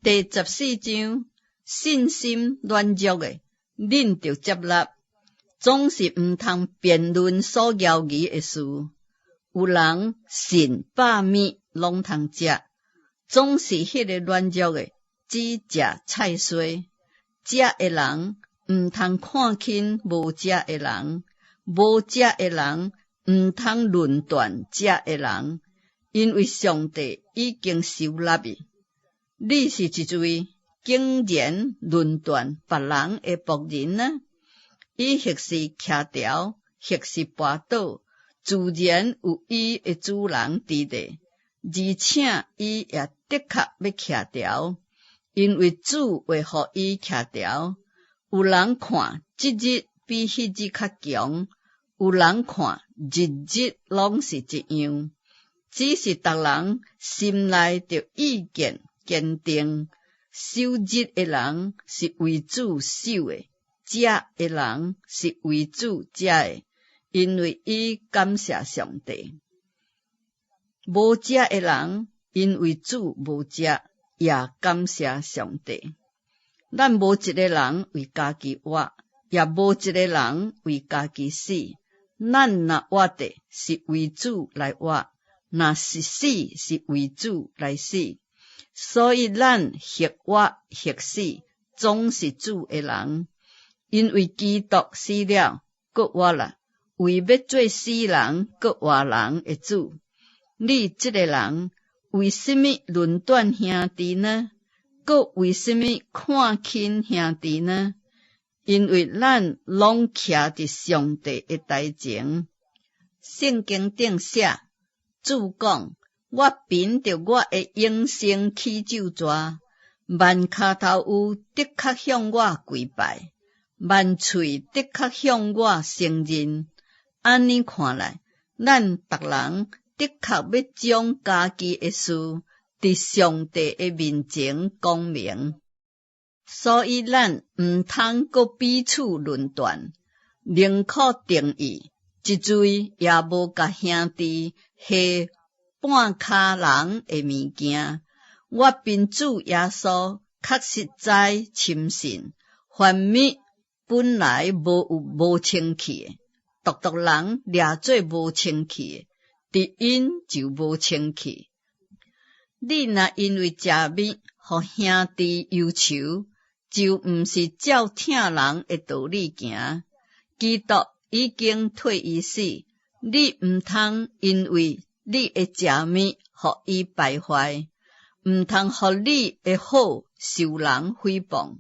第14章，信心軟弱的，恁著接納，總是毋通辯論所枵疑的事。有人信百物攏通食，總是彼个軟弱的只食菜衰。食的人毋通看輕無食的人，無食的人毋通論斷食的人，因為上帝已經收納伊。你是一位竟然論斷別人的僕人呢？伊或是徛牢，或是跋倒，自然有伊的主人佇咧，而且伊也的確欲徛牢，因為主會予伊徛牢。有人看這日比彼日較強，有人看日日攏是一樣，只是逐人心內著意見堅定。守日的人是為主守的，食的人是為主食的，因為伊感謝上帝。無食的人因為主無食，也感謝上帝。咱無一个人為家己活，也無一个人為家己死。咱若活著，是為主來活；若是死，是為主來死。所以咱或活或死，總是主的人。因為基督死了，閣活啦，為欲做死人閣活人的主。你這个人為什麼論斷兄弟呢？閣為什麼看輕兄弟呢？因為咱攏徛佇上帝的台前。聖經頂寫，主講：我憑著我的永生起咒詛，萬跤頭趺的確向我跪拜，萬喙的確向我承認。按呢看來，咱逐人的確欲將家己的事，佇上帝的面前講明。所以咱毋通閣彼此論斷，寧可定意，一錘也無共兄弟下絆跤人的物件。我憑主耶穌確實知深信，凡物本來無有無清氣的，獨獨人掠做無清氣的，佇𪜶就無清氣。你若因為食物予兄弟憂愁，就毋是照疼人的道理行。基督已經替伊死，你毋通因為你的食物予伊敗壞，毋通予你的好受人誹謗。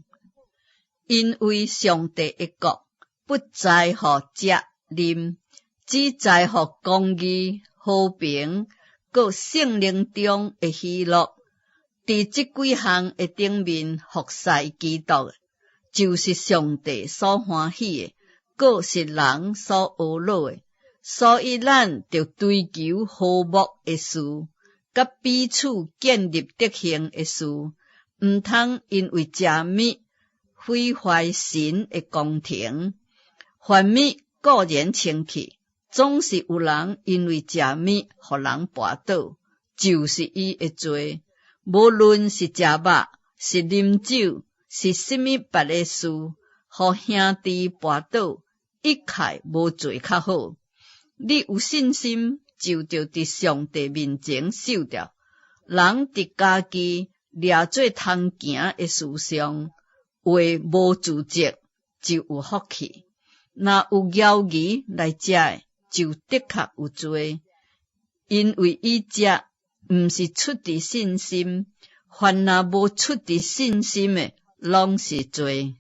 因為上帝的國不在乎食啉，只在乎公義、和平、閣聖靈中的喜樂。佇這幾項的頂面服侍基督，就是上帝所歡喜的，閣是人所呵咾的。所以咱著追求和睦的事，佮彼此建立德行的事，毋通因為食物毀壞神的工程。凡物固然清氣，總是有人因為食物予人跋倒，就是伊的罪。無論是食肉，是啉酒，是啥物別的事，予兄弟跋倒，一概無做較好。你有信心，就著佇上帝面前守著。人佇家己掠做通行的事上，話無自責，就有福氣；若有枵疑來食的，就的確有罪，因為伊食毋是出佇信心，凡若無出佇信心的，攏是罪。